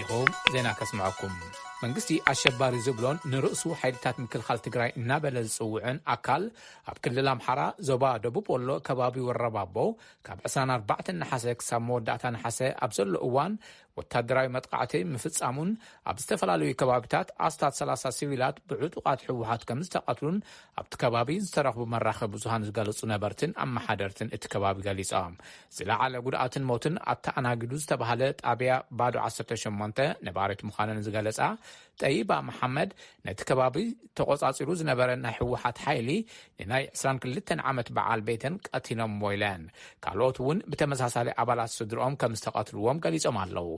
ኢኹም ዜና ከስምዐኩም። መንግስቲ ኣሸባሪ ዝብሎን ንርእሱ ሓይልታት ምክልኻል ትግራይ እናበለ ዝጽውዕን ኣካል፣ ኣብ ክልል ኣምሓራ ዞባ ደቡብ ወሎ ከባቢ ወረባቦ ካብ ዕስራን ኣርባዕተን ነሓሰ ክሳብ መወዳእታ ነሓሰ ኣብ ዘሎ እዋን ወታደራዊ መጥቃዕቲ ምፍጻሙን ኣብ ዝተፈላለዩ ከባቢታት ኣስታት ሰላሳ ሲቪላት ብዕጡቓት ህወሓት ከም ዝተቐትሉን ኣብቲ ከባቢ ዝተረኽቡ መራኸቢ ብዙሃን ዝገለጹ ነበርትን ኣመሓደርትን እቲ ከባቢ ገሊጾም። ዝለዓለ ጉድኣትን ሞትን ኣተኣናጊዱ ዝተባህለ ጣብያ ባዶ ዓሰርተ ሸሞንተ ነባሪት ምዃነን ዝገለጻ ጠይባ መሓመድ፣ ነቲ ከባቢ ተቖጻጺሩ ዝነበረ ናይ ህወሓት ሓይሊ ንናይ ዕስራን ክልተን ዓመት በዓል ቤተን ቀቲሎምዎ ኢለን። ካልኦት እውን ብተመሳሳሊ ኣባላት ስድርኦም ከም ዝተቐትልዎም ገሊጾም ኣለዉ።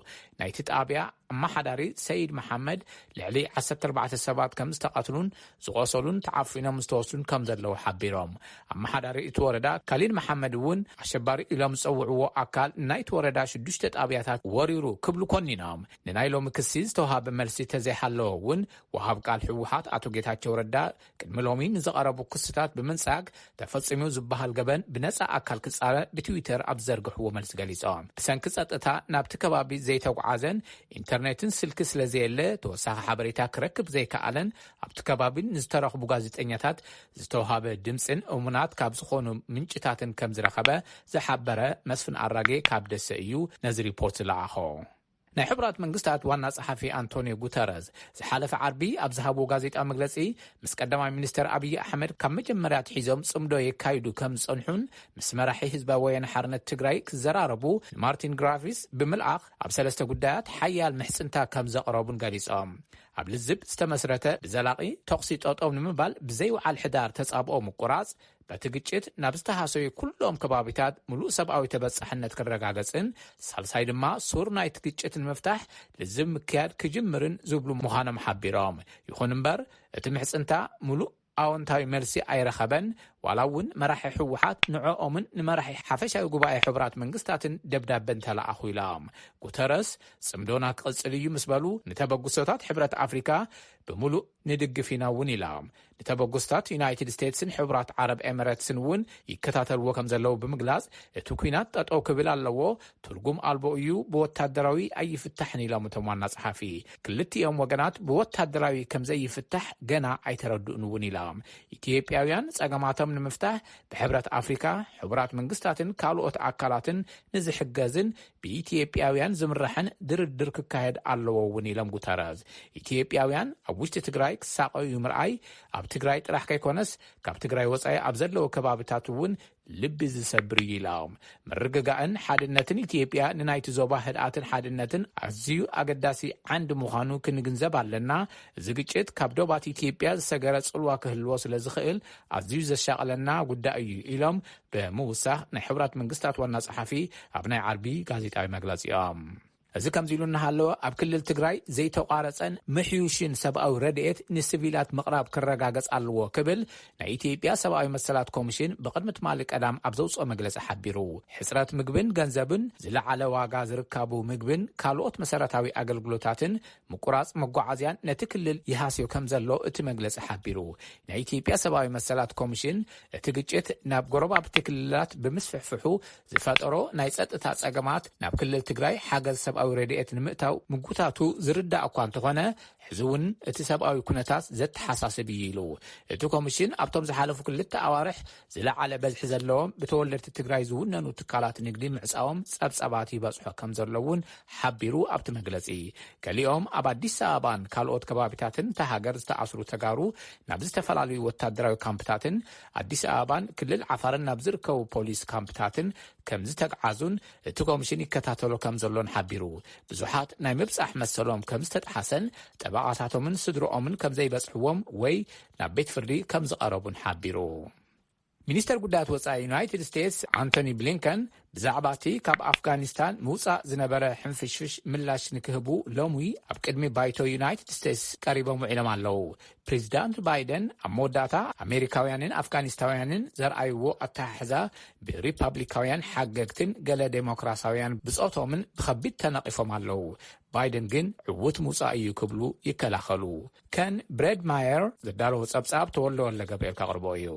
ናይቲ ጣብያ ኣመሓዳሪ ሰይድ መሓመድ፣ ልዕሊ ዓሰርተ ኣርባዕተ ሰባት ከም ዝተቐትሉን ዝቖሰሉን ተዓፊኖም ዝተወስዱን ከም ዘለዉ ሓቢሮም። ኣመሓዳሪ እቲ ወረዳ ካሊድ መሓመድ እውን፣ ኣሸባሪ ኢሎም ዝጸውዕዎ ኣካል ናይቲ ወረዳ ሽዱሽተ ጣብያታት ወሪሩ ክብሉ ኮኒኖም። ንናይ ሎሚ ክሲ ዝተውሃበ መልሲ ተዘይሃለወ እውን፣ ወሃብ ቃል ህወሓት ኣቶ ጌታቸው ረዳ ቅድሚ ሎሚ ንዝቐረቡ ክስታት ብምንጻግ፣ ተፈጺሙ ዝበሃል ገበን ብነጻ ኣካል ክጻረ ብትዊተር ኣብ ዝዘርግሕዎ መልሲ ገሊጾም። ብሰንኪ ጸጥታ ናብቲ ከባቢ ዘይተጓዓዘን ኢንተርኔትን ስልኪ ስለ ዘየለ ተወሳኺ ሓበሬታ ክረክብ ዘይከኣለን ኣብቲ ከባቢ ንዝተረኽቡ ጋዜጠኛታት ዝተውሃበ ድምጽን እሙናት ካብ ዝኾኑ ምንጭታትን ከም ዝረኸበ ዝሓበረ መስፍን ኣራጌ ካብ ደሴ እዩ ነዚ ሪፖርት ዝለኣኾ። ናይ ሕቡራት መንግስታት ዋና ጸሓፊ ኣንቶኒዮ ጉተረዝ ዝሓለፈ ዓርቢ ኣብ ዝሃብዎ ጋዜጣ መግለጺ፣ ምስ ቀዳማይ ሚኒስተር ኣብይ ኣሕመድ ካብ መጀመርያ ኣትሒዞም ጽምዶ የካይዱ ከም ዝጸንሑን ምስ መራሒ ህዝባዊ ወያነ ሓርነት ትግራይ ክዘራረቡ ንማርቲን ግራፊስ ብምልኣኽ ኣብ ሰለስተ ጉዳያት ሓያል ምሕጽንታ ከም ዘቕረቡን ገሊጾም። ኣብ ልዝብ ዝተመስረተ ብዘላቒ ተኹሲ ጠጠው ንምባል ብዘይውዓል ሕዳር ተጻብኦ ምቁራጽ፣ በቲ ግጭት ናብ ዝተሃሰዩ ኩሎም ከባቢታት ምሉእ ሰብኣዊ ተበጻሕነት ክረጋገጽን፣ ሳልሳይ ድማ ሱር ናይቲ ግጭት ንምፍታሕ ልዝብ ምክያድ ክጅምርን ዝብሉ ምዃኖም ሓቢሮም። ይኹን እምበር፣ እቲ ምሕጽንታ ምሉእ ኣወንታዊ መልሲ ኣይረኸበን፣ ዋላ እውን መራሒ ህወሓት ንዕኦምን ንመራሒ ሓፈሻዊ ጉባኤ ሕቡራት መንግስታትን ደብዳበ እንተለኣኹ ኢሎም። ጉተረስ፣ ጽምዶና ክቕጽል እዩ ምስ በሉ፣ ንተበግሶታት ሕብረት ኣፍሪካ ብምሉእ ንድግፍ ኢና እውን ኢሎም። ንተበግሶታት ዩናይትድ ስቴትስን ሕቡራት ዓረብ ኤሚሬትስን እውን ይከታተልዎ ከም ዘለዉ ብምግላጽ፣ እቲ ኲናት ጠጠው ክብል ኣለዎ፣ ትርጉም ኣልቦ እዩ፣ ብወታደራዊ ኣይፍታሕን ኢሎም እቶም ዋና ጸሓፊ። ክልቲኦም ወገናት ብወታደራዊ ከም ዘይፍታሕ ገና ኣይተረድኡን እውን ኢሎም። ኢትዮጵያውያን ጸገማቶም ንምፍታሕ ብሕብረት ኣፍሪካ፣ ሕቡራት መንግስታትን ካልኦት ኣካላትን ንዝሕገዝን ብኢትዮጵያውያን ዝምራሕን ድርድር ክካየድ ኣለዎ እውን ኢሎም ጉተረዝ። ኢትዮጵያውያን ኣብ ውሽጢ ትግራይ ክሳቐዩ ምርኣይ ኣብ ትግራይ ጥራሕ ከይኮነስ ካብ ትግራይ ወፃኢ ኣብ ዘለዉ ከባብታት እውን ልቢ ዝሰብር እዩ ኢሎም። ምርግጋእን ሓድነትን ኢትዮጵያ ንናይቲ ዞባ ህድኣትን ሓድነትን ኣዝዩ ኣገዳሲ ዓንዲ ምዃኑ ክንግንዘብ ኣለና። እዚ ግጭት ካብ ዶባት ኢትዮጵያ ዝሰገረ ጽልዋ ክህልዎ ስለ ዝኽእል ኣዝዩ ዘሻቕለና ጉዳይ እዩ ኢሎም ብምውሳኽ ናይ ሕቡራት መንግስታት ዋና ጸሓፊ ኣብ ናይ ዓርቢ ጋዜጣዊ መግለጺኦም። እዚ ከምዚ ኢሉ እናሃለወ ኣብ ክልል ትግራይ ዘይተቋረጸን ምሕዩሽን ሰብኣዊ ረድኤት ንሲቪላት ምቕራብ ክረጋገጽ ኣለዎ ክብል ናይ ኢትዮጵያ ሰብኣዊ መሰላት ኮሚሽን ብቕድሚ ትማሊ ቀዳም ኣብ ዘውፅኦ መግለጺ ሓቢሩ። ሕፅረት ምግብን ገንዘብን፣ ዝለዓለ ዋጋ ዝርካቡ ምግብን ካልኦት መሰረታዊ ኣገልግሎታትን ምቁራጽ መጓዓዝያን ነቲ ክልል ይሃስዮ ከም ዘሎ እቲ መግለጺ ሓቢሩ። ናይ ኢትዮጵያ ሰብኣዊ መሰላት ኮሚሽን እቲ ግጭት ናብ ጎረባብቲ ክልላት ብምስፍሕፍሑ ዝፈጠሮ ናይ ጸጥታ ጸገማት ናብ ክልል ትግራይ ሓገዝ ሰብኣዊ ረድኤት ንምእታው ምጉታቱ ዝርዳእ እኳ እንተኾነ፣ ሕዚ እውን እቲ ሰብኣዊ ኩነታት ዘተሓሳስብ እዩ ኢሉ። እቲ ኮሚሽን ኣብቶም ዝሓለፉ ክልተ ኣዋርሕ ዝለዓለ በዝሒ ዘለዎም ብተወለድቲ ትግራይ ዝውነኑ ትካላት ንግዲ ምዕጻዎም ጸብጸባት ይበጽሖ ከም ዘሎ እውን ሓቢሩ ኣብቲ መግለጺ። ገሊኦም ኣብ ኣዲስ ኣበባን ካልኦት ከባቢታትን እታ ሃገር ዝተኣስሩ ተጋሩ ናብ ዝተፈላለዩ ወታደራዊ ካምፕታትን ኣዲስ ኣበባን ክልል ዓፋርን ናብ ዝርከቡ ፖሊስ ካምፕታትን ከም ዝተግዓዙን እቲ ኮሚሽን ይከታተሎ ከም ዘሎን ሓቢሩ። ብዙሓት ናይ ምብጻሕ መሰሎም ከም ዝተጥሓሰን ጠበቓታቶምን ስድርኦምን ከም ዘይበጽሕዎም ወይ ናብ ቤት ፍርዲ ከም ዝቐረቡን ሓቢሩ። ሚኒስተር ጉዳያት ወጻኢ ዩናይትድ ስቴትስ ኣንቶኒ ብሊንከን ብዛዕባ እቲ ካብ ኣፍጋኒስታን ምውጻእ ዝነበረ ሕንፍሽፍሽ ምላሽ ንክህቡ ሎሚ ኣብ ቅድሚ ባይቶ ዩናይትድ ስቴትስ ቀሪቦም ውዒሎም ኣለዉ። ፕሬዚዳንት ባይደን ኣብ መወዳእታ ኣሜሪካውያንን ኣፍጋኒስታውያንን ዘርኣይዎ ኣተሓሕዛ ብሪፓብሊካውያን ሓገግትን ገለ ዴሞክራሳውያን ብጾቶምን ብኸቢድ ተነቒፎም ኣለዉ። ባይደን ግን ዕዉት ምውጻእ እዩ ክብሉ ይከላኸሉ። ከን ብሬድ ማየር ዘዳለዎ ጸብጻብ ተወልደ ወልደ ገብርኤል ከቕርቦ እዩ።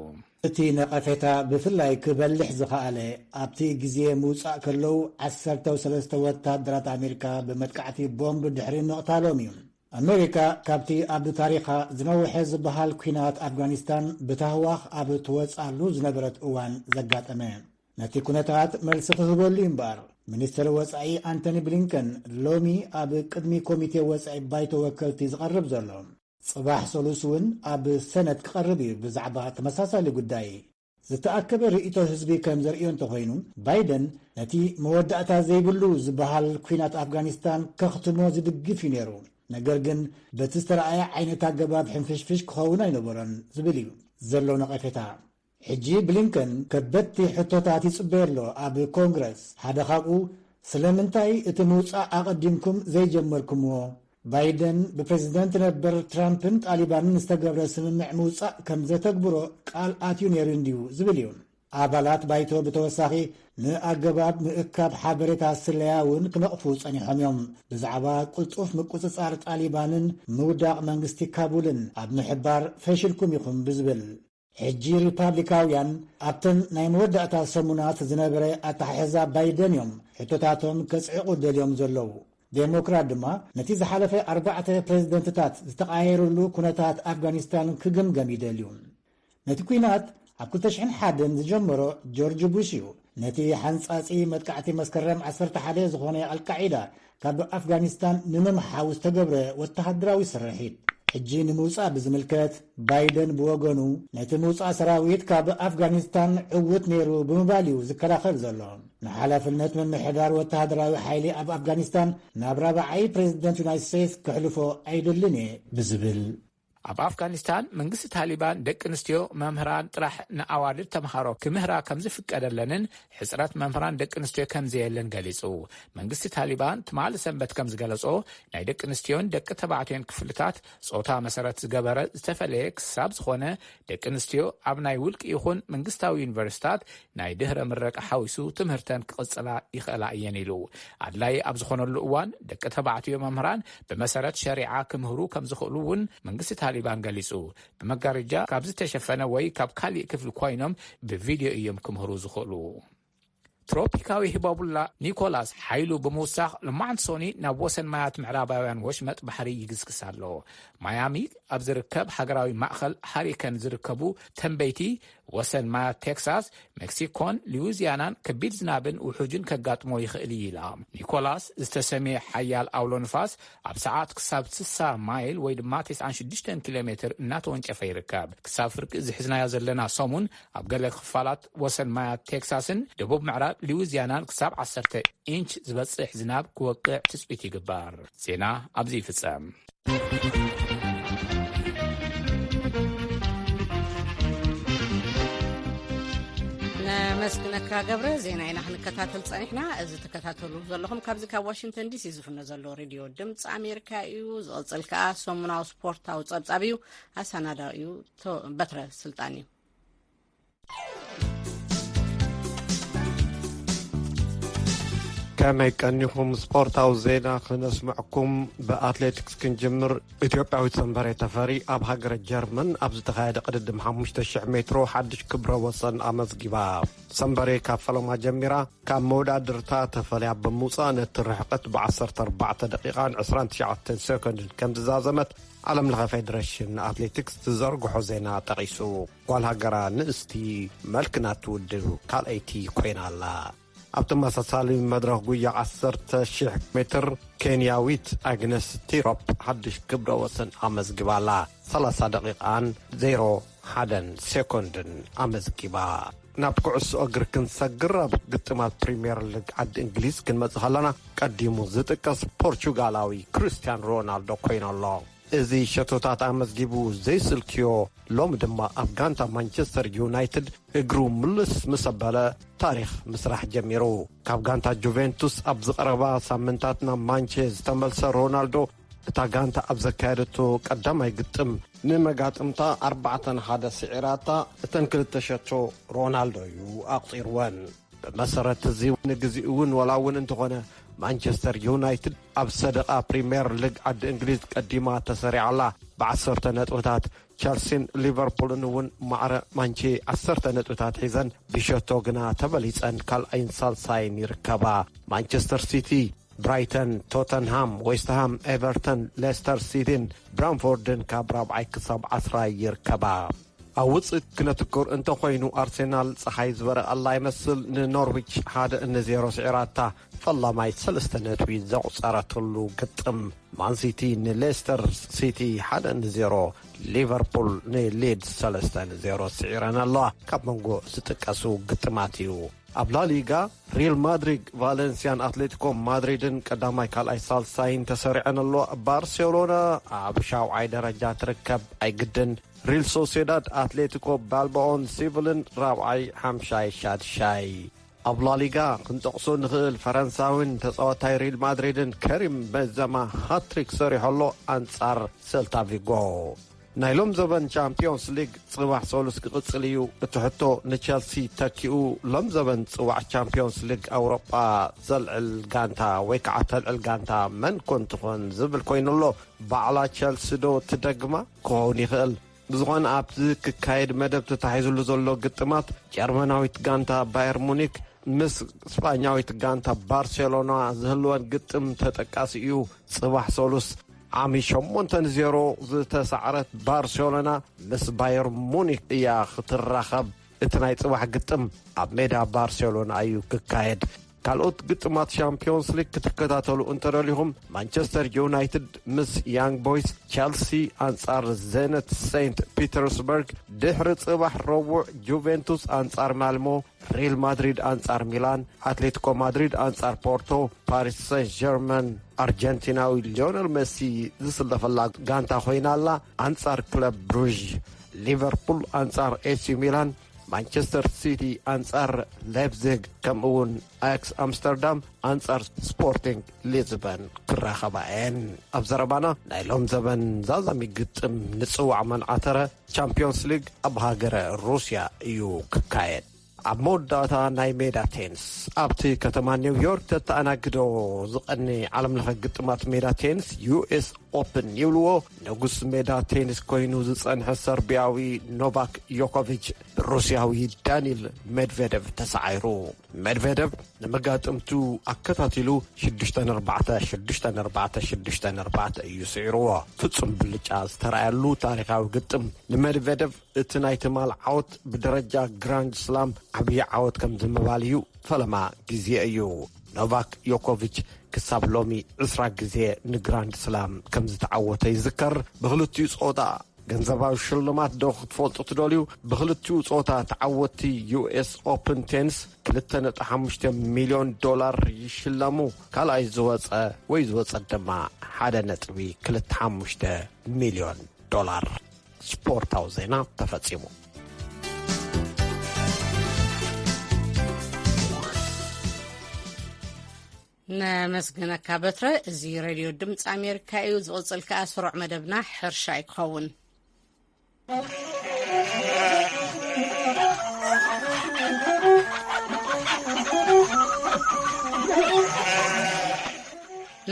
እቲ ነቐፌታ ብፍላይ ክበልሕ ዝኸኣለ ኣብቲ ግዜ ምውጻእ ከለዉ፣ ዓሰርተ ሰለስተ ወታደራት ኣሜሪካ ብመጥቃዕቲ ቦምብ ድሕሪ ምቕታሎም እዩ። ኣሜሪካ ካብቲ ኣብ ታሪኻ ዝነውሐ ዝበሃል ኲናት ኣፍጋኒስታን ብታህዋኽ ኣብ ትወጻሉ ዝነበረት እዋን ዘጋጠመ። ነቲ ኩነታት መልሲ ክህበሉ እዩ እምበኣር፣ ሚኒስትር ወጻኢ ኣንቶኒ ብሊንከን ሎሚ ኣብ ቅድሚ ኮሚቴ ወጻኢ ባይቶ ወከልቲ ዝቐርብ ዘሎ። ጽባሕ ሰሉስ እውን ኣብ ሰነት ክቐርብ እዩ ብዛዕባ ተመሳሳሊ ጉዳይ። ዝተኣከበ ርእይቶ ህዝቢ ከም ዘርእዮ እንተኾይኑ፣ ባይደን ነቲ መወዳእታ ዘይብሉ ዝበሃል ኲናት ኣፍጋኒስታን ከኽትሞ ዝድግፍ እዩ ነይሩ። ነገር ግን በቲ ዝተረኣየ ዓይነት ኣገባብ ሕንፍሽፍሽ ክኸውን ኣይነበሮን ዝብል እዩ ዘሎ ነቐፌታ። ሕጂ ብሊንከን ከበድቲ ሕቶታት ይጽበዮ ኣሎ ኣብ ኮንግረስ። ሓደ ካብኡ፣ ስለምንታይ እቲ ምውጻእ ኣቐዲምኩም ዘይጀመርኩምዎ? ባይደን ብፕሬዝደንት ነበር ትራምፕን ጣሊባንን ዝተገብረ ስምምዕ ምውጻእ ከም ዘተግብሮ ቃል ኣትዩ ነይሩ እንድዩ ዝብል እዩ። ኣባላት ባይቶ ብተወሳኺ ንኣገባብ ምእካብ ሓበሬታ ስለያ እውን ክነቕፉ ጸኒሖም እዮም። ብዛዕባ ቅልጡፍ ምቁጽጻር ጣሊባንን ምውዳቕ መንግስቲ ካቡልን ኣብ ምሕባር ፈሽልኩም ኢኹም ብዝብል። ሕጂ ሪፓብሊካውያን ኣብተን ናይ መወዳእታ ሰሙናት ዝነበረ ኣተሓሕዛ ባይደን እዮም ሕቶታቶም ከጽዕቑ ደልዮም ዘለዉ። ዴሞክራት ድማ ነቲ ዝሓለፈ ኣርባዕተ ፕሬዝደንትታት ዝተቐያየሩሉ ኩነታት ኣፍጋኒስታን ክግምገም ይደልዩ። ነቲ ኲናት ኣብ ክልተ ሽሕን ሓደን ዝጀመሮ ጆርጅ ቡሽ እዩ። ነቲ ሓንጻጺ መጥቃዕቲ መስከረም ዓሰርተ ሓደ ዝኾነ ኣልቃዒዳ ካብ ኣፍጋኒስታን ንምምሓው ዝተገብረ ወተሃደራዊ ስርሒት። ሕጂ ንምውጻእ ብዝምልከት፣ ባይደን ብወገኑ፣ ነቲ ምውጻእ ሰራዊት ካብ ኣፍጋኒስታን ዕዉት ነይሩ ብምባል እዩ ዝከላኸል ዘሎ። ንሓላፍነት ምምሕዳር ወተሃደራዊ ሓይሊ ኣብ ኣፍጋኒስታን ናብ ራብዓይ ፕሬዝደንት ዩናይትድ ስቴትስ ክሕልፎ ኣይደልን እየ ብዝብል። ኣብ ኣፍጋኒስታን መንግስቲ ታሊባን ደቂ ኣንስትዮ መምህራን ጥራሕ ንኣዋልድ ተምሃሮ ክምህራ ከም ዝፍቀደለንን ሕጽረት መምህራን ደቂ ኣንስትዮ ከም ዘየለን ገሊጹ። መንግስቲ ታሊባን ትማሊ ሰንበት ከም ዝገለጾ፣ ናይ ደቂ ኣንስትዮን ደቂ ተባዕትዮን ክፍልታት ጾታ መሰረት ዝገበረ ዝተፈለየ ክሳብ ዝኾነ፣ ደቂ ኣንስትዮ ኣብ ናይ ውልቂ ይኹን መንግስታዊ ዩኒቨርሲታት ናይ ድህረ ምረቃ ሓዊሱ ትምህርተን ክቕጽላ ይኽእላ እየን ኢሉ። ኣድላይ ኣብ ዝኾነሉ እዋን ደቂ ተባዕትዮ መምህራን ብመሰረት ሸሪዓ ክምህሩ ከም ዝኽእሉ እውን መንግስቲ ታሊባን ገሊጹ። ብመጋረጃ ካብ ዝተሸፈነ ወይ ካብ ካሊእ ክፍሊ ኮይኖም ብቪድዮ እዮም ክምህሩ ዝኽእሉ። ትሮፒካዊ ህባቡላ ኒኮላስ ሓይሉ ብምውሳኽ፣ ሎማዕንቲ ሶኒ ናብ ወሰን ማያት ምዕራባውያን ወሽመጥ ባሕሪ ይግስግስ ኣሎ። ማያሚ ኣብ ዝርከብ ሃገራዊ ማእኸል ሃሪከን ዝርከቡ ተንበይቲ፣ ወሰን ማያት ቴክሳስ፣ ሜክሲኮን ሉዊዚያናን ከቢድ ዝናብን ውሑጅን ከጋጥሞ ይኽእል እዩ ኢላ። ኒኮላስ ዝተሰምየ ሓያል ኣውሎ ንፋስ ኣብ ሰዓት ክሳብ ስሳ ማይል ወይ ድማ ተስዓን ሽዱሽተን ኪሎ ሜትር እናተወንጨፈ ይርከብ። ክሳብ ፍርቂ እዚ ሒዝናዮ ዘለና ሰሙን ኣብ ገለ ክፋላት ወሰን ማያት ቴክሳስን ደቡብ ምዕራብ ሉዊዚያናን ክሳብ ዓሰርተ ኢንች ዝበጽሕ ዝናብ ክወቅዕ ትጽቢት ይግበር። ዜና ኣብዚ ይፍጸም። ነመስግነካ ገብረ። ዜና ኢና ክንከታተል ጸኒሕና። እዚ ትከታተሉ ዘለኹም ካብዚ ካብ ዋሽንግተን ዲሲ ዝፍኖ ዘሎ ሬድዮ ድምፂ ኣሜሪካ እዩ። ዝቕጽል ከኣ ሰሙናዊ ስፖርታዊ ጸብጻብ እዩ። ኣሰናዳኡ እዩ ቶ-፣ በትረ ስልጣን እዩ። ከመይ ቀኒኹም? ስፖርታዊ ዜና ክነስምዐኩም። ብኣትሌቲክስ ክንጅምር። ኢትዮጵያዊት ሰንበሬ ተፈሪ ኣብ ሃገረ ጀርመን ኣብ ዝተኻየደ ቅድድም ሓሙሽተ ሽሕ ሜትሮ ሓድሽ ክብረ ወሰን ኣመዝጊባ። ሰንበሬ ካብ ፈለማ ጀሚራ ካብ መወዳድርታ ተፈልያ ብምውጻእ ነቲ ርሕቀት ብ ዓሰርተ ኣርባዕተ ደቂቓን ዕስራን ትሽዓተን ሴኮንድን ከም ዝዛዘመት ዓለም ለኸ ፌደሬሽን ኣትሌቲክስ ዝዘርግሖ ዜና ጠቒሱ። ጓል ሃገራ ንእስቲ መልክና ትውድብ ካልኣይቲ ኮይና ኣላ። ኣብ ተመሳሳሊ መድረኽ ጉያ ዓሰርተ ሽሕ ሜትር ኬንያዊት ኣግነስ ቲሮፕ ሓድሽ ክብረ ወሰን ኣመዝጊባ ኣላ። ሰላሳ ደቂቓን ዜሮ ሓደን ሴኮንድን ኣመዝጊባ። ናብ ኩዕሶ እግሪ ክንሰግር፣ ኣብ ግጥማት ፕሪምየር ሊግ ዓዲ እንግሊዝ ክንመጽእ ከለና፣ ቀዲሙ ዝጥቀስ ፖርቹጋላዊ ክርስቲያን ሮናልዶ ኮይኑ ኣሎ። እዚ ሸቶታት ኣመዝጊቡ ዘይስልክዮ፣ ሎሚ ድማ ኣብ ጋንታ ማንቸስተር ዩናይትድ እግሩ ምልስ ምስ ኣበለ ታሪኽ ምስራሕ ጀሚሩ። ካብ ጋንታ ጁቬንቱስ ኣብ ዝቐረባ ሳምንታት ናብ ማንቸ ዝተመልሰ ሮናልዶ፣ እታ ጋንታ ኣብ ዘካየደቶ ቀዳማይ ግጥም ንመጋጥምታ ኣርባዕተ ንሓደ ስዒራታ፣ እተን ክልተ ሸቶ ሮናልዶ እዩ ኣቑጺርወን። ብመሰረት እዚ ንግዚኡ እውን፣ ወላ እውን እንተኾነ ማንቸስተር ዩናይትድ ኣብ ሰደቓ ፕሪምየር ሊግ ዓዲ እንግሊዝ ቀዲማ ተሰሪዓ ኣላ። ብዓሰርተ ነጥብታት። ቸልሲን ሊቨርፑልን እውን ማዕረ ማንቼ ዓሰርተ ነጥብታት ሒዘን፣ ብሸቶ ግና ተበሊጸን ካልኣይን ሳልሳይን ይርከባ። ማንቸስተር ሲቲ፣ ብራይተን፣ ቶተንሃም፣ ዌስትሃም፣ ኤቨርተን፣ ሌስተር ሲቲን ብራንፎርድን ካብ ራብዓይ ክሳብ ዓስራይ ይርከባ። ኣብ ውጽኢት ክነትኩር እንተኾይኑ፣ ኣርሴናል ጸሓይ ዝበረቐላ ይመስል፣ ንኖርዊች ሓደ ንዜሮ ስዒራታ። ፈላማይ ሰለስተ ነጥቢ ዘቑጸረትሉ ግጥም፣ ማንሲቲ ንሌስተር ሲቲ ሓደ ንዜሮ፣ ሊቨርፑል ንሊድስ ሰለስተ ንዜሮ ስዒረን ኣለዋ። ካብ መንጎ ዝጥቀሱ ግጥማት እዩ። ኣብ ላሊጋ፣ ሪል ማድሪድ ቫለንሲያን ኣትሌቲኮ ማድሪድን ቀዳማይ፣ ካልኣይ፣ ሳልሳይን ተሰሪዐን ኣለዋ። ባርሴሎና ኣብ ሻውዓይ ደረጃ ትርከብ። ኣይግድን፣ ሪል ሶሴዳድ ኣትሌቲኮ ባልባኦን ሲቪልን ራብዓይ፣ ሓምሻይ፣ ሻድሻይ። ኣብ ላሊጋ ክንጠቕሶ ንኽእል ፈረንሳዊን ተጻዋታይ ሪል ማድሪድን ከሪም በንዘማ ሃትሪክ ሰሪሑ ኣሎ ኣንጻር ሴልታ ቪጎ። ናይ ሎም ዘበን ቻምፒዮንስ ሊግ ጽባሕ ሰሉስ ክቕጽል እዩ። እቲ ሕቶ ንቸልሲ ተኪኡ ሎም ዘበን ጽዋዕ ቻምፒዮንስ ሊግ ኣውሮጳ ዘልዕል ጋንታ ወይ ከዓ ተልዕል ጋንታ መን ኮን ትኾን ዝብል ኮይኑ ኣሎ። ባዕላ ቸልሲ ዶ ትደግማ ክኸውን ይኽእል። ብዝኾነ ኣብቲ ክካየድ መደብ ተታሒዙሉ ዘሎ ግጥማት ጀርመናዊት ጋንታ ባየር ሙኒክ ምስ ስጳኛዊት ጋንታ ባርሴሎና ዝህልወን ግጥም ተጠቃሲ እዩ። ጽባሕ ሰሉስ ዓሚ ሸሞንተ ንዜሮ ዝተሳዕረት ባርሴሎና ምስ ባየር ሙኒክ እያ ክትራኸብ። እቲ ናይ ጽባሕ ግጥም ኣብ ሜዳ ባርሴሎና እዩ ክካየድ። ካልኦት ግጥማት ሻምፒዮንስ ሊግ ክትከታተሉ እንተደሊኹም፣ ማንቸስተር ዩናይትድ ምስ ያንግ ቦይስ፣ ቸልሲ ኣንጻር ዜነት ሴንት ፒተርስበርግ፣ ድሕሪ ጽባሕ ረቡዕ ጁቬንቱስ ኣንጻር ማልሞ፣ ሪል ማድሪድ ኣንጻር ሚላን፣ ኣትሌቲኮ ማድሪድ ኣንጻር ፖርቶ፣ ፓሪስ ሰን ጀርመን፣ ኣርጀንቲናዊ ሊዮነል ሜሲ ዝስለፈላ ጋንታ ኮይና ኣላ፣ ኣንጻር ክለብ ብሩዥ፣ ሊቨርፑል ኣንጻር ኤሲ ሚላን፣ ማንቸስተር ሲቲ ኣንጻር ላይፕዚግ፣ ከምኡ እውን ኣያክስ ኣምስተርዳም ኣንጻር ስፖርቲንግ ሊዝበን ክራኸባ እየን። ኣብ ዘረባና፣ ናይ ሎም ዘበን ዛዛሚ ግጥም ንጽዋዕ መንዓተረ ቻምፒዮንስ ሊግ ኣብ ሃገረ ሩስያ እዩ ክካየድ። ኣብ መወዳእታ፣ ናይ ሜዳ ቴንስ። ኣብቲ ከተማ ኒውዮርክ ተተኣናግዶ ዝቐኒ ዓለምለኸ ግጥማት ሜዳ ቴንስ፣ ዩ ኤስ ኦፕን ይብልዎ፣ ንጉስ ሜዳ ቴንስ ኮይኑ ዝጸንሐ ሰርቢያዊ ኖቫክ ዮኮቪች ብሩስያዊ ዳኒል ሜድቬደቭ ተሳዒሩ። ሜድቬደቭ ንመጋጥምቱ ኣከታቲሉ ሽዱሽተ ኣርባዕተ፣ ሽዱሽተ ኣርባዕተ፣ ሽዱሽተ ኣርባዕተ እዩ ስዒርዎ። ፍጹም ብልጫ ዝተራእየሉ ታሪኻዊ ግጥም ንሜድቬደቭ፣ እቲ ናይ ትማል ዓወት ብደረጃ ግራንድ ስላም ዓብዪ ዓወት ከም ዝምባል እዩ። ፈለማ ግዜ እዩ። ኖቫክ ዮኮቪች ክሳብ ሎሚ ዕስራ ግዜ ንግራንድ ስላም ከም ዝተዓወተ ይዝከር። ብክልቲኡ ጾታ ገንዘባዊ ሽልማት ዶ ክትፈልጡ ትደልዩ? ብክልቲኡ ጾታ ተዓወትቲ ዩ ኤስ ኦፕን ቴንስ ክልተ ነጥቢ ሓሙሽተ ሚልዮን ዶላር ይሽለሙ። ካልኣይ ዝወጸ ወይ ዝወጸት ድማ ሓደ ነጥቢ ክልተ ሓሙሽተ ሚልዮን ዶላር። ስፖርታዊ ዜና ተፈጺሙ። ነመስግነካ በትረ። እዚ ሬድዮ ድምፂ ኣሜሪካ እዩ። ዝቕፅል ከኣ ስሩዕ መደብና ሕርሻ እዩ ክኸውን።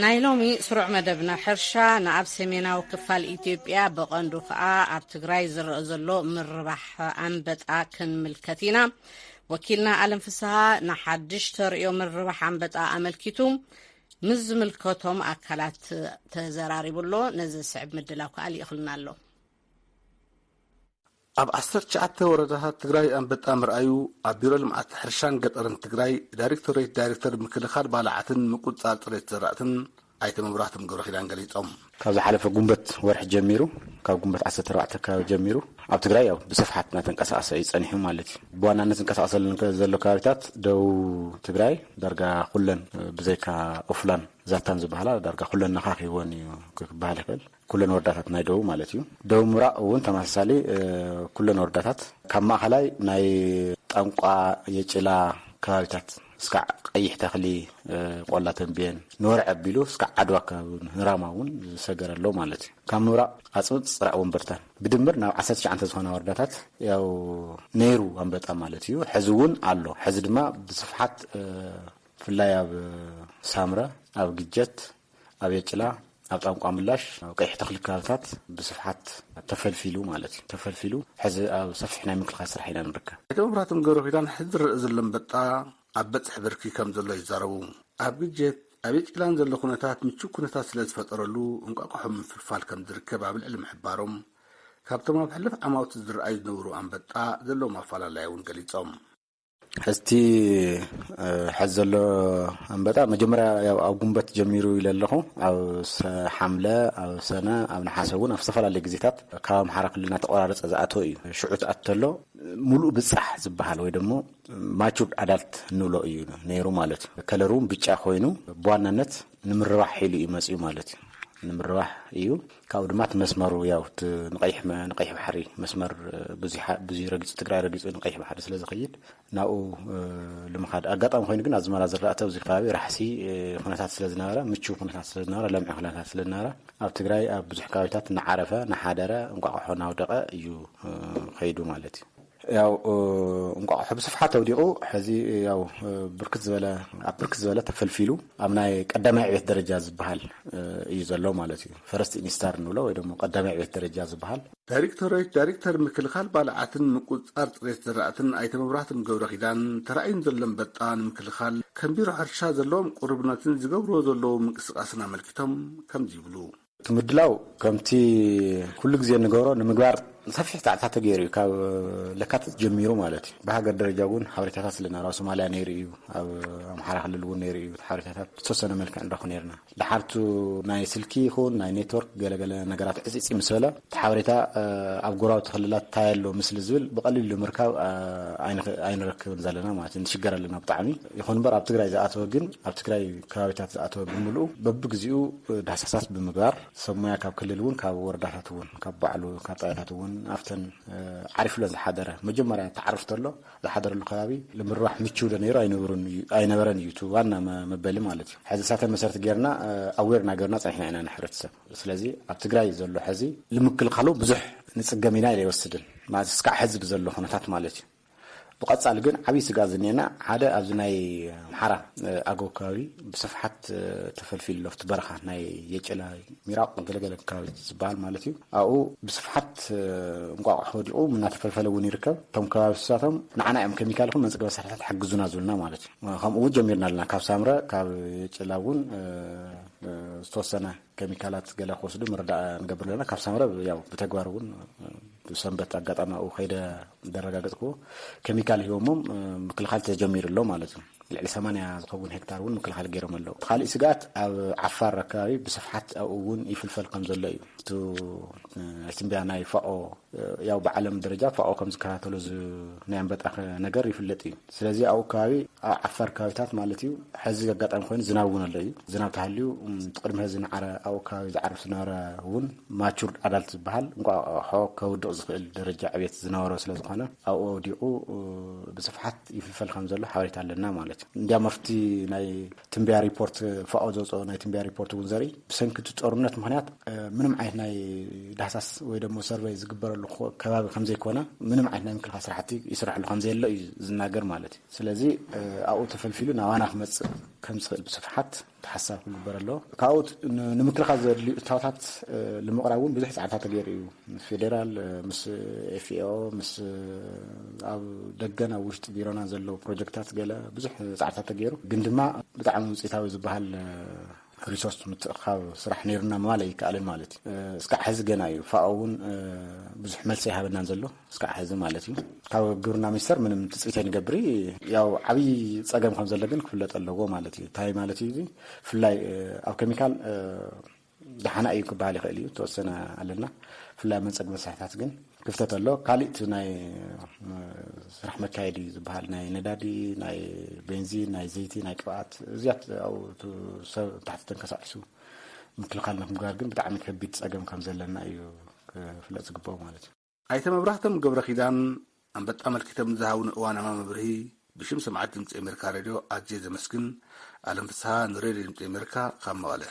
ናይ ሎሚ ስሩዕ መደብና ሕርሻ ንኣብ ሰሜናዊ ክፋል ኢትዮጵያ፣ ብቐንዱ ከኣ ኣብ ትግራይ ዝረአ ዘሎ ምርባሕ ኣንበጣ ክንምልከት ኢና። ወኪልና ኣለም ፍስሃ ንሓድሽ ተርእዮ ምርባሕ ኣንበጣ ኣመልኪቱ ምስ ዝምልከቶም ኣካላት ተዘራሪቡ ኣሎ። ነዚ ዝስዕብ ምድላው ከኣ ልኢኽልና ኣሎ። ኣብ ዓሰርተ ትሽዓተ ወረዳታት ትግራይ ኣንበጣ ምርኣዩ ኣብ ቢሮ ልምዓት ሕርሻን ገጠርን ትግራይ ዳይሬክቶሬት ዳይሬክተር ምክልኻል ባልዓትን ምቁፅፃር ፅሬት ዘራእትን ኣይተ መብራህቶም ገብረኪዳን ገሊፆም። ካብ ዝሓለፈ ጉንበት ወርሒ ጀሚሩ፣ ካብ ጉንበት ዓሰርተ ኣርባዕተ ከባቢ ጀሚሩ ኣብ ትግራይ ያው ብስፍሓት እናተንቀሳቐሰ እዩ ጸኒሑ ማለት እዩ። ብዋናነት ዝንቀሳቐሰሉ ከ-፣ ዘሎ ከባቢታት ደቡብ ትግራይ ዳርጋ ኩለን፣ ብዘይካ ኦፍላን ዛታን ዝበሃላ ዳርጋ ኩለን ነኻኺወን እዩ ክበሃል ይኽእል። ኩለን ወረዳታት ናይ ደቡብ ማለት እዩ። ደቡብ ምብራቕ እውን ተመሳሳሊ፣ እ፣ ኩለን ወረዳታት ካብ ማእኸላይ ናይ ጠንቋ፣ የጭላ ከባቢታት እስካዕ ቀይሕ ተኽሊ፣ እ፣ ቆላ ተንቤን፣ ንወርዒ ኣቢሉ እስካዕ ዓድዋ ኣከባቢ እውን፣ ራማ እውን ዝሰገረ ኣሎ ማለት እዩ። ካብ ምብራቕ ኣፅብጥ፣ ፅራዕ፣ ወንበርታን ብድምር ናብ ዓሰርተ ትሽዓተ ዝኾና ወረዳታት ያው ነይሩ ኣንበጣ ማለት እዩ። ሕዚ እውን ኣሎ። ሕዚ ድማ ብስፍሓት፣ እ፣ ብፍላይ ኣብ ሳምረ፣ ኣብ ግጀት፣ ኣብ የጭላ፣ ኣብ ጣንቋ ምላሽ ኣብ ቀይሕ ተኽሊ ከባብታት ብስፍሓት ተፈልፊሉ ማለት እዩ። ተፈልፊሉ ሕዚ ኣብ ሰፊሕ ናይ ምክልኻል ስራሕ ኢና ንርከብ። ኣይተ መብራህቶም ገብረ ኪዳን፣ ሕዚ ዝረአ ዘሎ ኣንበጣ ኣብ በፅሒ ብርኪ ከም ዘሎ ይዛረቡ። ኣብ ግጀት ኣብ የጭላን ዘሎ ኩነታት ምቹ ኩነታት ስለ ዝፈጠረሉ እንቋቋሖ ምፍልፋል ከም ዝርከብ ኣብ ልዕሊ ምሕባሮም፣ ካብቶም ኣብ ሕሉፍ ዓማውቲ ዝረኣዩ ዝነበሩ ኣንበጣ ዘለዎም ኣፈላለያ እውን ገሊጾም። ሕዝቲ ሕዚ ዘሎ ኣንበጣ መጀመርያ ያው ኣብ ጉንበት ጀሚሩ ኢለ ኣለኹ። ኣብ ሰ- ሓምለ፣ ኣብ ሰነ፣ ኣብ ነሓሰ እውን ኣብ ዝተፈላለዩ ግዜታት ካብ ኣምሓራ ክልልና ተቆራረፀ ዝኣተወ እዩ። ሽዑ ትኣት ተሎ ሙሉእ ብፃሕ ዝበሃል ወይ ደግሞ ማቹርድ ኣዳልት ንብሎ እዩ ነይሩ ማለት እዩ። ከለር እውን ብጫ ኮይኑ ብዋናነት ንምርባሕ ኢሉ እዩ መፅኡ ማለት እዩ። ንምርባሕ እዩ። ካብኡ ድማ እቲ መስመሩ ያው እቲ ንቀይሕ መ- ንቀይሕ ባሕሪ መስመር ብዙ ብዙ ረጊፁ ትግራይ ረጊፁ ንቀይሕ ባሕሪ ስለ ዝኸይድ ናብኡ ንምኻድ ኣጋጣሚ ኮይኑ ግን ኣዝመራ ዝራእቲ ኣብዚ ከባቢ ራሕሲ ኩነታት ስለ ዝነበረ ምቹ ኩነታት ስለ ዝነበረ ለምዒ ኩነታት ስለ ዝነበረ ኣብ ትግራይ ኣብ ብዙሕ ከባቢታት እናዓረፈ እናሓደረ እንቋቑሖ እናውደቐ እዩ ከይዱ ማለት እዩ። ያው እንቋቑሖ ብስፍሓት ኣውዲቑ ሕዚ ያው ብርክት ዝበለ ኣብ ብርክት ዝበለ ተፈልፊሉ ኣብ ናይ ቀዳማይ ዕቤት ደረጃ ዝበሃል እዩ ዘሎ ማለት እዩ። ፈረስት ኢንስታር ንብሎ ወይ ደግሞ ቀዳማይ ዕቤት ደረጃ ዝበሃል። ዳይሬክቶሬት ዳይሬክተር ምክልኻል ባልዓትን ምቁፅፃር ፅሬት ዘራእትን ኣይተ መብራህቶም ገብረ ኪዳን፣ ተራእዩን ዘሎ ኣንበጣ ንምክልኻል ከም ቢሮ ሕርሻ ዘለዎም ቅሩብነትን ዝገብርዎ ዘለዉ ምንቅስቃስን ኣመልኪቶም ከምዚ ይብሉ። እቲ ምድላው ከምቲ ኩሉ ግዜ እንገብሮ ንምግባር ሰፊሕ ፃዕርታት ተገይሩ እዩ። ካብ ለካትት ጀሚሩ ማለት እዩ። ብሃገር ደረጃ እውን ሓበሬታታት ስለና ኣብ ሶማልያ ነይሩ እዩ፣ ኣብ ኣምሓራ ክልል እውን ነይሩ እዩ። ሓበሬታታት ዝተወሰነ መልክዕ ንረኽብ ነይርና። ድሓርቱ ናይ ስልኪ ይኹን ናይ ኔትወርክ ገለገለ ነገራት ዕፅፂ ምስ በለ እቲ ሓበሬታ ኣብ ጎረባብቲ ክልላት እንታይ ኣሎ ምስሊ ዝብል ብቐሊሉ ምርካብ ኣይንረክብን ዘለና ማለት ንሽገር ኣለና ብጣዕሚ። ይኹን እምበር ኣብ ትግራይ ዝኣተወ ግን ኣብ ትግራይ ከባቢታት ዝኣተወ ብምልኡ በብግዚኡ ዳህሳሳት ብምግባር ሰብ ሞያ ካብ ክልል እውን ካብ ወረዳታት እውን ካብ ባዕሉ ካብ ጣያታት እውን ኣብተን ዓሪፍለን ዝሓደረ መጀመርያ ተዓርፍ ተሎ ዝሓደረሉ ከባቢ ንምርባሕ ምችው ዶ ነይሩ ኣይነበረን እዩ እቲ ዋና መበሊ ማለት እዩ። ሕዚ እሳተ መሰረት ጌርና ኣዌር እናገርና ፀኒሕና ኢና ንሕብረተሰብ። ስለዚ ኣብ ትግራይ ዘሎ ሕዚ ንምክልኻሉ ብዙሕ ንፅገም ኢና ኢለ ይወስድን ማለት እስካዕ ሕዚ ብዘሎ ኩነታት ማለት እዩ። ብቐፃሊ ግን ዓብዪ ስግኣት ዝኒኤና ሓደ ኣብዚ ናይ ኣምሓራ ኣገው ከባቢ ብስፍሓት ተፈልፊሉ ኣሎ። ኣብቲ በረኻ ናይ የጭላ ሚራቕ ገለገለ ከባቢ ዝበሃል ማለት እዩ። ኣብኡ ብስፍሓት እንቋቑሖ ወዲቑ እናተፈልፈለ እውን ይርከብ። እቶም ከባቢ ንሳቶም ንዓና እዮም ኬሚካል ይኹን መፅገ መሳርሕታት ሓግዙና ዝብሉና ማለት እዩ። ከምኡ እውን ጀሚርና ኣለና። ካብ ሳምረ ካብ የጭላ እውን ዝተወሰነ ኬሚካላት ገለ ክወስዱ ምርዳእ ንገብር ኣለና። ካብ ሳምረ ያው ብተግባር እውን ብሰንበት ኣጋጣሚ ኣብኡ ከይደ ዘረጋገፅክዎ ኬሚካል ሂቦሞም ምክልኻል ተጀሚሩ ኣሎ ማለት እዩ። ልዕሊ ሰማንያ ዝኸውን ሄክታር እውን ምክልኻል ገይሮም ኣለዉ። እቲ ካሊእ ስግኣት ኣብ ዓፋር ኣከባቢ ብስፍሓት ኣብኡ እውን ይፍልፈል ከም ዘሎ እዩ። እቲ ትንበያ ናይ ፋኦ ያው ብዓለም ደረጃ ፋኦ ከም ዝከታተሎ ናይ ኣንበጣ ነገር ይፍለጥ እዩ። ስለዚ ኣብኡ ከባቢ ኣብ ዓፋር ከባቢታት ማለት እዩ። ሕዚ ኣጋጣሚ ኮይኑ ዝናብ እውን ኣሎ እዩ። ዝናብ ተሃልዩ እቲ ቅድሚ ሕዚ ንዓረ ኣብኡ ከባቢ ዝዓርፍ ዝነበረ እውን ማቹርድ ኣዳልት ዝበሃል እንቋቑሖ ከውድቕ ዝኽእል ደረጃ ዕብየት ዝነበሮ ስለ ዝኾነ ኣብኡ ወዲቑ ብስፍሓት ይፍልፈል ከም ዘሎ ሓበሬታ ኣለና ማለት እዩ። እንዲያም ኣብቲ ናይ ትንበያ ሪፖርት ፋኦ ዘውፅኦ ናይ ትንበያ ሪፖርት እውን ዘርኢ ብሰንኪ እቲ ጦርነት ምክንያት ምንም ዓይነት ናይ ዳህሳስ ወይ ደግሞ ሰርቨይ ዝግበረሉ ከባቢ ከም ዘይኮነ ምንም ዓይነት ናይ ምክልኻል ስራሕቲ ይስረሐሉ ከም ዘየሎ እዩ ዝናገር ማለት እዩ። ስለዚ ኣብኡ ተፈልፊሉ ናባና ክመፅእ ከም ዝኽእል ብስፍሓት ተሓሳብ ክግበር ኣለዎ። ካብኡ ንምክልኻል ዘድልዩ እታወታት ንምቕራብ እውን ብዙሕ ፃዕርታት ተገይሩ እዩ። ምስ ፌዴራል ምስ ኤፍኤኦ ምስ ኣብ ደገን ኣብ ውሽጢ ቢሮና ዘለዉ ፕሮጀክታት ገለ ብዙሕ ፃዕርታት ተገይሩ ግን ድማ ብጣዕሚ ውፅኢታዊ ዝበሃል ሪሶርስ ምትእኻብ ስራሕ ነይሩና ምባል ኣይከኣልን ማለት እዩ። እስካዕ ሕዚ ገና እዩ። ፋኦ እውን ብዙሕ መልሲ ኣይሃበናን ዘሎ እስካዕ ሕዚ ማለት እዩ። ካብ ግብርና ሚኒስተር ምንም ትፅቢት ኣይንገብር። ያው ዓብዪ ፀገም ከም ዘሎ ግን ክፍለጥ ኣለዎ ማለት እዩ። እንታይ ማለት እዩ? ብፍላይ ኣብ ኬሚካል ደሓና እዩ ክበሃል ይኽእል እዩ። ተወሰነ ኣለና ብፍላይ መፀግ መሳሕታት ግን ክፍተት ኣሎ። ካሊእ እቲ ናይ ስራሕ መካየዲ ዝበሃል ናይ ነዳዲ ናይ ቤንዚን ናይ ዘይቲ ናይ ቅብኣት እዚያት ኣብ ሰብ ታሕቲ ተንቀሳቂሱ ምክልኻል ንምግባር ግን ብጣዕሚ ከቢድ ፀገም ከም ዘለና እዩ ክፍለጥ ዝግባኦ ማለት እዩ። ኣይተ መብራህቶም ገብረ ኪዳን ኣንበጣ መልኪቶም ዝሃቡን እዋናማ መብርሂ ብሽም ሰማዕት ድምፂ ኣሜሪካ ሬድዮ ኣዝየ ዘመስግን። ኣለም ፍስሃ ንሬድዮ ድምፂ ኣሜሪካ ካብ መቐለ።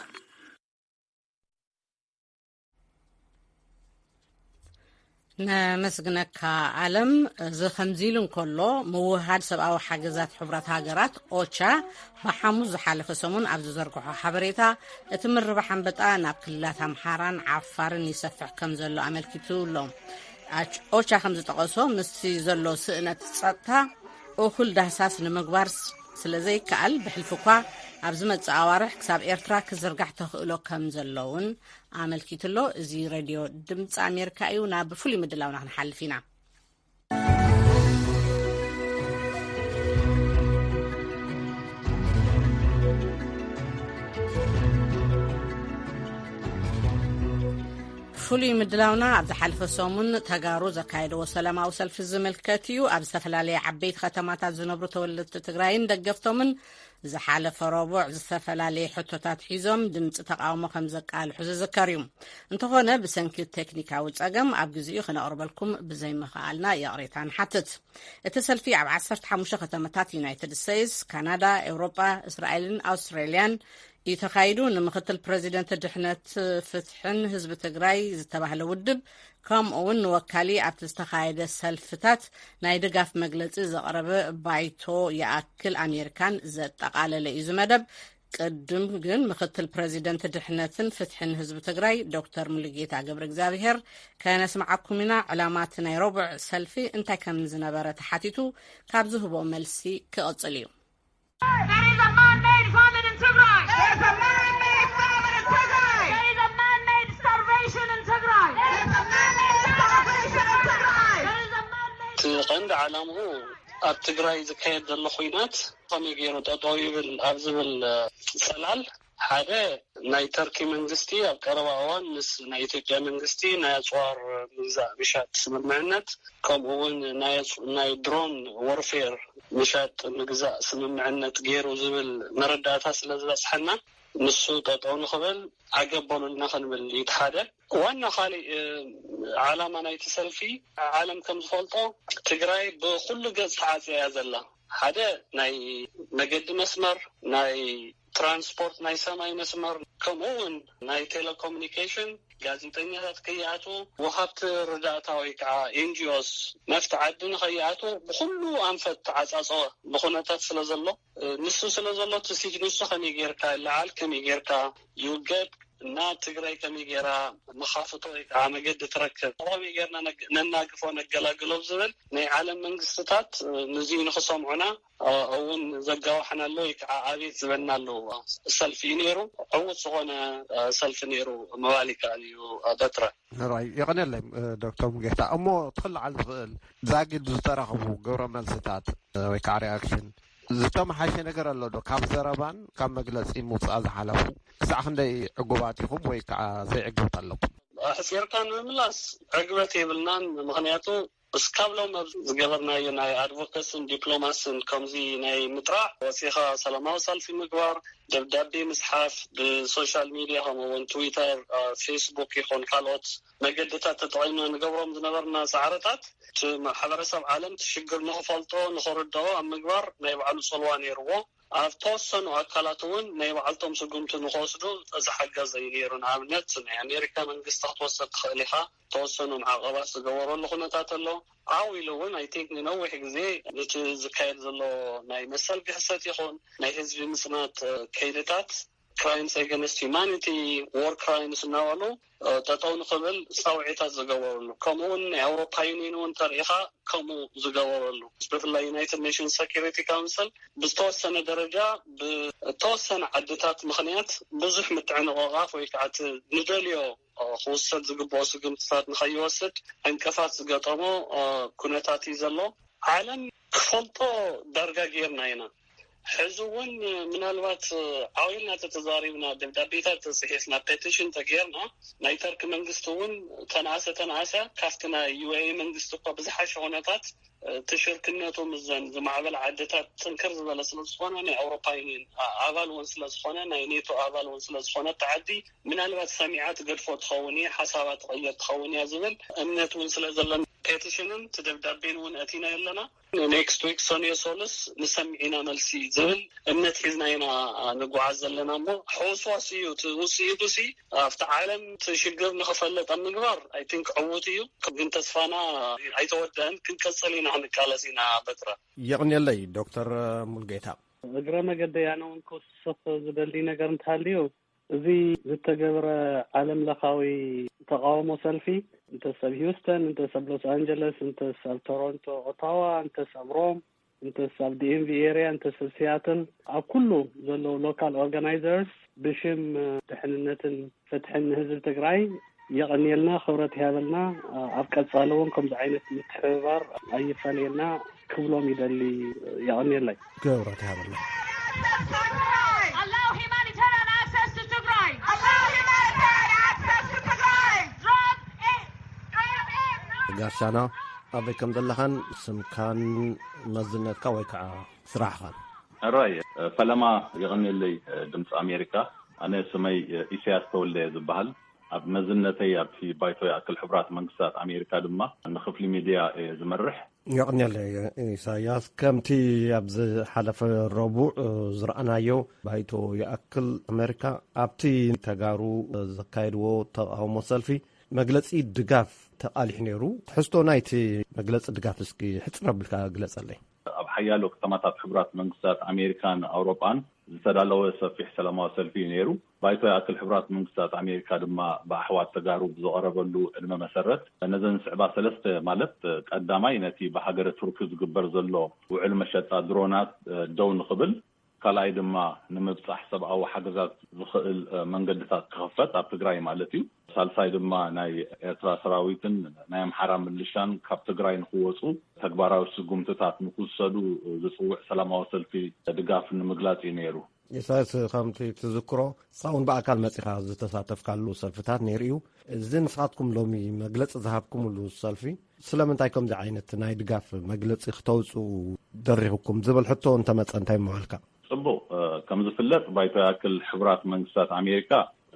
ነመስግነካ ኣለም። እዚ ከምዚ ኢሉ እንከሎ፣ ምውህሃድ ሰብኣዊ ሓገዛት ሕቡራት ሃገራት ኦቻ ብሓሙስ ዝሓለፈ ሰሙን ኣብ ዝዘርግሖ ሓበሬታ፣ እቲ ምርባሕ ኣንበጣ ናብ ክልላት ኣምሓራን ዓፋርን ይሰፍሕ ከም ዘሎ ኣመልኪቱ ኣሎ። ኣች- ኦቻ ከም ዝጠቐሶ፣ ምስቲ ዘሎ ስእነት ጸጥታ እኹል ዳህሳስ ንምግባር ስ- ስለ ዘይከኣል፣ ብሕልፊ እኳ ኣብ ዝመጽእ ኣዋርሕ ክሳብ ኤርትራ ክዝርጋሕ ተኽእሎ ከም ዘሎ እውን ኣመልኪቱ ኣሎ። እዚ ሬድዮ ድምፂ ኣሜሪካ እዩ። ናብ ፍሉይ ምድላውና ክንሓልፍ ኢና። ፍሉይ ምድላውና ኣብ ዝሓለፈ ሰሙን ተጋሩ ዘካየድዎ ሰላማዊ ሰልፊ ዝምልከት እዩ። ኣብ ዝተፈላለየ ዓበይቲ ከተማታት ዝነብሩ ተወለድቲ ትግራይን ደገፍቶምን ዝሓለፈ ረቡዕ ዝተፈላለየ ሕቶታት ሒዞም ድምፂ ተቃውሞ ከም ዘቃልሑ ዝዝከር እዩ። እንተኾነ፣ ብሰንኪ ቴክኒካዊ ፀገም ኣብ ግዜኡ ክነቕርበልኩም ብዘይምኽኣልና ይቕሬታ ንሓትት። እቲ ሰልፊ ኣብ ዓሰርተ ሓሙሽተ ከተማታት ዩናይትድ ስቴትስ፣ ካናዳ፣ ኤውሮጳ፣ እስራኤልን ኣውስትራልያን እዩ ተኻይዱ። ንምክትል ፕረዚደንት ድሕነት፣ ፍትሕን ህዝቢ ትግራይ ዝተባህለ ውድብ፣ ከምኡ እውን ንወካሊ ኣብቲ ዝተኻየደ ሰልፍታት ናይ ድጋፍ መግለጺ ዘቕረበ ባይቶ ይኣክል ኣሜሪካን ዘጠቓለለ እዩ እዚ መደብ። ቅድም ግን ምክትል ፕረዚደንት ድሕነትን ፍትሕን ህዝቢ ትግራይ ዶክተር ሙሉጌታ ገብረ እግዚኣብሔር ከነስምዓኩም ኢና። ዕላማ እቲ ናይ ረቡዕ ሰልፊ እንታይ ከም ዝነበረ ተሓቲቱ ካብ ዝህቦ መልሲ ክቕጽል እዩ። There is a man-made famine in Tigray. There is a man-made famine in Tigray. There is a man-made starvation in Tigray. There is a man-made starvation in Tigray. There is a man-made እቲ ቀንዲ ዓላምኡ ኣብ ትግራይ ዝካየድ ዘሎ ኹናት ከመይ ገይሩ ጠጠው ይብል ኣብ ዝብል፣ እ፣ ሰላል ሓደ ናይ ተርኪ መንግስቲ ኣብ ቀረባ እዋን ምስ ናይ ኢትዮጵያ መንግስቲ ናይ ኣፅዋር ምግዛእ ምሻጥ ስምምዕነት፣ ከምኡ እውን ናይ ኣፅ-፣ ናይ ድሮን ወርፌር ምሻጥ ምግዛእ ስምምዕነት ገይሩ ዝብል መረዳእታ ስለ ዝበፅሐና፣ ንሱ ጠጠው ንኽብል ዓገብ በሉልና ክንብል እዩ። እቲ ሓደ ዋና ካሊእ፣ እ፣ ዓላማ ናይቲ ሰልፊ፣ ዓለም ከም ዝፈልጦ ትግራይ ብኩሉ ገፅ ተዓፅያ እያ ዘላ። ሓደ ናይ መገዲ መስመር፣ ናይ ትራንስፖርት፣ ናይ ሰማይ መስመር፣ ከምኡ እውን ናይ ቴሌኮሙኒኬሽን፣ ጋዜጠኛታት ከይኣትዉ፣ ወሃብቲ ርዳእታ ወይ ከዓ ኤን ጂ ኦስ ናብቲ ዓዲ ንኸይኣትዉ ብኩሉ ኣንፈት ተዓፃፀወ ብኩነታት ስለ ዘሎ፣ እ፣ ንሱ ስለ ዘሎ እቲ ሲጅን ንሱ ከመይ ጌርካ ይለዓል፣ ከመይ ጌርካ ይውገድ እና ትግራይ ከመይ ጌራ መኻፍቶ ወይ ከዓ መገዲ ትረክብ፣ ከመይ ጌርና ነግ-፣ ነናግፎ፣ ነገላግሎ ዝብል ናይ ዓለም መንግስትታት፣ እ፣ ንዚ ንክሰምዑና፣ እ፣ እውን ዘጋውሐና ኣሎ ወይ ከዓ ኣቤት ዝበልና ኣሎ ሰልፊ እዩ ነይሩ። ዕዉት ዝኾነ፣ እ፣ ሰልፊ ነይሩ ምባል ይከኣል እዩ። እ፣ በትረ። ራይ የቐነለይ፣ እ፣ ዶክተር ሙጌታ። እሞ ትኽልዓል ዝኽእል ዛጊድ ዝተረኽቡ ግብረ መልስታት፣ እ፣ ወይ ከዓ ሪኣክሽን ዝተመሓሸ ነገር ኣሎ ዶ? ካብ ዘረባን ካብ መግለጺ ምውጻእ ዝሓለፉ ክሳዕ ክንደይ ዕጉባት ኢኹም ወይ ከዓ ዘይዕግብት ኣለኩም? ኣሕጺርካ ንምምላስ ዕግበት የብልናን። ምኽንያቱ እስካብ ሎም ኣብ ዝገበርናዮ ናይ ኣድቮኬስን ዲፕሎማስን ከምዚ ናይ ምጥራዕ ወፂኻ ሰላማዊ ሰልፊ ምግባር፣ ደብዳቤ ምፅሓፍ፣ ብሶሻል ሚድያ ከምኡ እውን ትዊተር፣ አ፣ ፌስቡክ ይኹን ካልኦት መገድታት ተጠቒምና ንገብሮም ዝነበርና ፃዕርታት እቲ ማሕበረሰብ ዓለም እቲ ሽግር ንኽፈልጦ ንኽርድኦ ኣብ ምግባር ናይ ባዕሉ ፅልዋ ነይርዎ። ኣብ ተወሰኑ ኣካላት እውን ናይ ባዕልቶም ስጉምቲ ንኽወስዱ ዝሓገዘ እዩ ነይሩ። ንኣብነት ናይ ኣሜሪካ መንግስቲ ክትወስድ ትኽእል ኢኻ። ተወሰኑ ማዕቐባት ዝገበረሉ ኩነታት ኣሎ። ዓው ኢሉ እውን ኣይ ቲንክ ንነዊሕ ግዜ ነቲ ዝካየድ ዘሎ ናይ መሰል ግሕሰት ይኹን ናይ ህዝቢ ምፅናት፣ እ፣ ከይድታት ክራይምስ ኣገንስት ሂማኒቲ፣ ዎር ክራይምስ እናበሉ፣ እ፣ ጠጠው ንኽብል ፃውዒታት ዝገበሩሉ፣ ከምኡ እውን ናይ ኣውሮፓ ዩኒየን እውን ተሪኢኻ ከምኡ ዝገበረሉ፣ ብፍላይ ዩናይትድ ኔሽንስ ሰኪሪቲ ካውንስል ብዝተወሰነ ደረጃ ብተወሰነ ዓድታት ምኽንያት ብዙሕ ምትዕንቕቓፍ ወይ ከዓ እቲ ንደልዮ፣ እ፣ ክውሰድ ዝግብኦ ስጉምትታት ንኸይወስድ ዕንቅፋት ዝገጠሞ፣ እ፣ ኩነታት እዩ ዘሎ። ዓለም ክፈልጦ ዳርጋ ጌርና ኢና። ሕዚ እውን ምናልባት ዓው ኢልና ተተዛሪብና፣ ደብዳቤታት ተፅሒፍና፣ ፔቲሽን ተጌርና፣ ናይ ተርኪ መንግስቲ እውን ተነኣሰ ተነኣሰ ካብቲ ናይ ዩ ኤ ኢ መንግስቲ እኳ ብዝሓሸ ኩነታት፣ እ፣ እቲ ሽርክነቱ ምስዘን ዝማዕበላ ዓድታት ጥንክር ዝበለ ስለ ዝኾነ፣ ናይ ኣውሮፓ ዩኒየን ኣ-፣ ኣባል እውን ስለ ዝኾነ፣ ናይ ኔቶ ኣባል እውን ስለ ዝኾነ፣ እቲ ዓዲ ምናልባት ሰሚዓ ትገድፎ ትኸውን እየ፣ ሓሳባ ትቐይር ትኸውን እያ ዝብል እምነት እውን ስለ ዘለኒ፣ ፔቲሽንን እቲ ደብዳቤን እውን ኣቲና ኣለና። ኔክስት ዊክ ሰኑዮ ሶሉስ ንሰምዕ ኢና መልሲ ዝብል እምነት ሒዝና ኢና ንጓዓዝ ዘለና። እሞ ሕውስዋስ እዩ እቲ ውፅኢቱ ሲ ኣብቲ ዓለም እቲ ሽግር ንክፈለጥ ኣብ ምግባር ኣይ ቲንክ ዕዉት እዩ። ግን ተስፋና ኣይተወደአን፣ ክንቀፅል ኢና ክንቃለስ ኢና። በትረ። የቕንየለይ ዶክተር ሙልጌታ። እግረ መገደይ ኣነ እውን ክውስኽ ዝደሊ ነገር እንተሃልዩ፣ እዚ ዝተገብረ ዓለም ለኻዊ ተቃውሞ ሰልፊ እንተ ሰብ ሂውስተን፣ እንተ ሰብ ሎስ ኣንጀለስ፣ እንተ ሰብ ቶሮንቶ፣ ኦታዋ፣ እንተ ሰብ ሮም፣ እንተ ሰብ ዲኤምቪ ኤሪያ፣ እንተ ሰብ ሲያትል፣ ኣብ ኩሉ ዘለዉ ሎካል ኦርጋናይዘርስ ብሽም ድሕንነትን ፍትሕን ንህዝቢ ትግራይ የቐንየልና፣ ክብረት ይሃበልና። ኣብ ቀጻሊ እውን ከምዚ ዓይነት ምትሕብባር ኣይፈለየና ክብሎም ይደሊ። የቐንየለይ። ክብረት ይሃበልና። Allow humanitarian access to Tigray. Allow humanitarian access to Tigray. Drop it. ጋሻና ኣበይ ከም ዘለኻን ስምካን መዝነትካ ወይ ከዓ ስራሕኻን። ሕራይ ፈለማ የቐንየለይ ድምፂ ኣሜሪካ። ኣነ ስመይ ኢሳያስ ተወልደ እየ ዝበሃል። ኣብ መዝነተይ ኣብቲ ባይቶ ይኣክል ሕቡራት መንግስታት ኣሜሪካ ድማ ንክፍሊ ሚድያ እየ ዝመርሕ። የቕንየለይ ኢሳያስ፣ ከምቲ ኣብ ዝሓለፈ ረቡዕ ዝረኣናዮ፣ ባይቶ ይኣክል ኣሜሪካ ኣብቲ ተጋሩ ዘካየድዎ ተቃውሞ ሰልፊ መግለጺ ድጋፍ ተቓሊሑ ነይሩ። ትሕዝቶ ናይቲ መግለጺ ድጋፍ እስኪ ሕጽር ኣቢልካ ግለጸለይ። ኣብ ሓያሎ ከተማታት ሕቡራት መንግስታት ኣሜሪካን ኣውሮጳን ዝተዳለወ ሰፊሕ ሰላማዊ ሰልፊ እዩ ነይሩ። ባይቶ ይኣክል ሕቡራት መንግስታት ኣሜሪካ ድማ ብኣሕዋት ተጋሩ ብዝቐረበሉ ዕድመ መሰረት ነዘን ዝስዕባ ሰለስተ፣ ማለት ቀዳማይ ነቲ ብሃገረ ቱርኪ ዝግበር ዘሎ ውዕል መሸጣ ድሮናት ደው ንኽብል፣ ካልኣይ ድማ ንምብጻሕ ሰብኣዊ ሓገዛት ዝኽእል መንገድታት ክኽፈት ኣብ ትግራይ ማለት እዩ። ሳልሳይ ድማ ናይ ኤርትራ ሰራዊትን ናይ ኣምሓራ ምልሻን ካብ ትግራይ ንክወፁ ተግባራዊ ስጉምትታት ንክውሰዱ ዝፅውዕ ሰላማዊ ሰልፊ ድጋፍ ንምግላፅ እዩ ነይሩ። ኢሳያስ፣ ከምቲ ትዝክሮ፣ ንስኻ እውን ብኣካል መጺኻ ዝተሳተፍካሉ ሰልፍታት ነይሩ እዩ። እዚ ንስኻትኩም ሎሚ መግለጺ ዝሃብኩምሉ ሰልፊ ስለምንታይ ከምዚ ዓይነት ናይ ድጋፍ መግለጺ ክተውፅኡ ደሪኹኩም ዝብል ሕቶ እንተመጸ እንታይ ምበልካ? ጽቡቕ። እ፣ ከም ዝፍለጥ፣ ባይቶ ይኣክል ሕቡራት መንግስታት ኣሜሪካ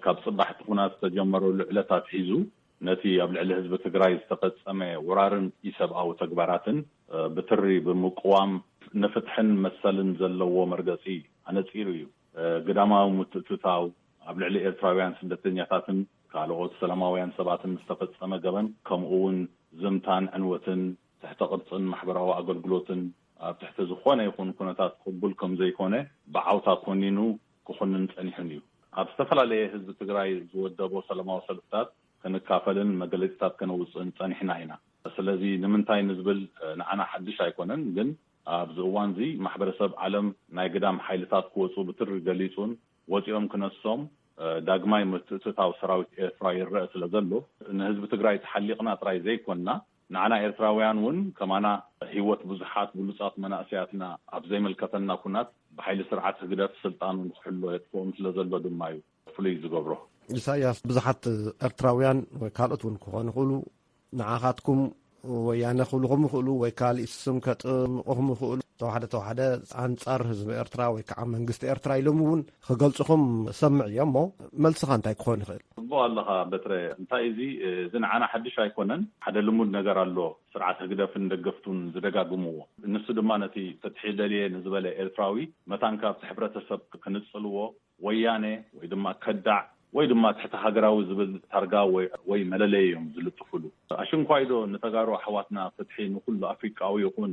ካብ ጽባሕ እቲ ኹናት ዝተጀመረሉ ዕለት ኣትሒዙ ነቲ ኣብ ልዕሊ ህዝቢ ትግራይ ዝተፈጸመ ወራርን ኢሰብኣዊ ተግባራትን፣ እ፣ ብትሪ ብምቅዋም ንፍትሕን መሰልን ዘለዎ መርገጺ ኣነጺሩ እዩ። እ፣ ግዳማዊ ምትእትታው፣ ኣብ ልዕሊ ኤርትራውያን ስደተኛታትን ካልኦት ሰላማውያን ሰባትን ዝተፈጸመ ገበን፣ ከምኡ እውን ዝምታን ዕንወትን፣ ትሕተ ቅርጽን ማሕበራዊ ኣገልግሎትን ኣብ ትሕቲ ዝኾነ ይኹን ኩነታት ቅቡል ከም ዘይኮነ ብዓውታ ኮኒኑ ክኹንን ጸኒሑን እዩ። ኣብ ዝተፈላለየ ህዝቢ ትግራይ ዝወደቦ ሰላማዊ ሰልፍታት ክንካፈልን መግለጺታት ከነውጽእን ጸኒሕና ኢና። ስለዚ ንምንታይ ንዝብል ንዓና ሓድሽ ኣይኮነን፣ ግን ኣብዚ እዋን እዚ ማሕበረሰብ ዓለም ናይ ግዳም ሓይልታት ክወጹ ብትሪ ገሊጹን ወጺኦም ክነሶም፣ እ፣ ዳግማይ ምትእትታው ሰራዊት ኤርትራ ይረአ ስለ ዘሎ፣ ንህዝቢ ትግራይ ተሓሊቕና ጥራይ ዘይኮንና፣ ንዓና ኤርትራውያን እውን ከማና ህይወት ብዙሓት ብሉጻት መናእሰያትና ኣብ ዘይምልከተና ኩናት ብሓይሊ ስርዓት ህግደፍ ስልጣኑ ንክሕሎ የጥፍኦም ስለ ዘሎ ድማ እዩ ፍሉይ ዝገብሮ። ኢሳያስ፣ ብዙሓት ኤርትራውያን ወይ ካልኦት እውን ክኾኑ ይኽእሉ፣ ንዓኻትኩም ወያነ ክብልኹም ይኽእሉ ወይ ካልእ ስም ከጥምቑኹም ይኽእሉ። ተዋሕደ ተዋሕደ ኣንጻር ህዝቢ ኤርትራ ወይ ከዓ መንግስቲ ኤርትራ ኢሎም እውን ክገልጹኹም እሰምዕ እየ። እሞ መልስኻ እንታይ ክኾን ይኽእል? ጽቡቕ ኣለኻ በትረ። እንታይ እዚ፣ እዚ ንዓና ሓድሽ ኣይኮነን። ሓደ ልሙድ ነገር ኣሎ፣ ስርዓት ህግደፍን ደገፍቱን ዝደጋግምዎ። ንሱ ድማ ነቲ ፍትሒ ደልየ ንዝበለ ኤርትራዊ መታን ካብቲ ሕብረተሰብ ክንጽልዎ፣ ወያነ ወይ ድማ ከዳዕ ወይ ድማ ትሕቲ ሃገራዊ ዝብል ታርጋ ወይ፣ ወይ መለለይ እዮም ዝልጥፍሉ። ኣሽንኳይዶ ንተጋሩ ኣሕዋትና ፍትሒ ንኩሉ ኣፍሪቃዊ ይኹን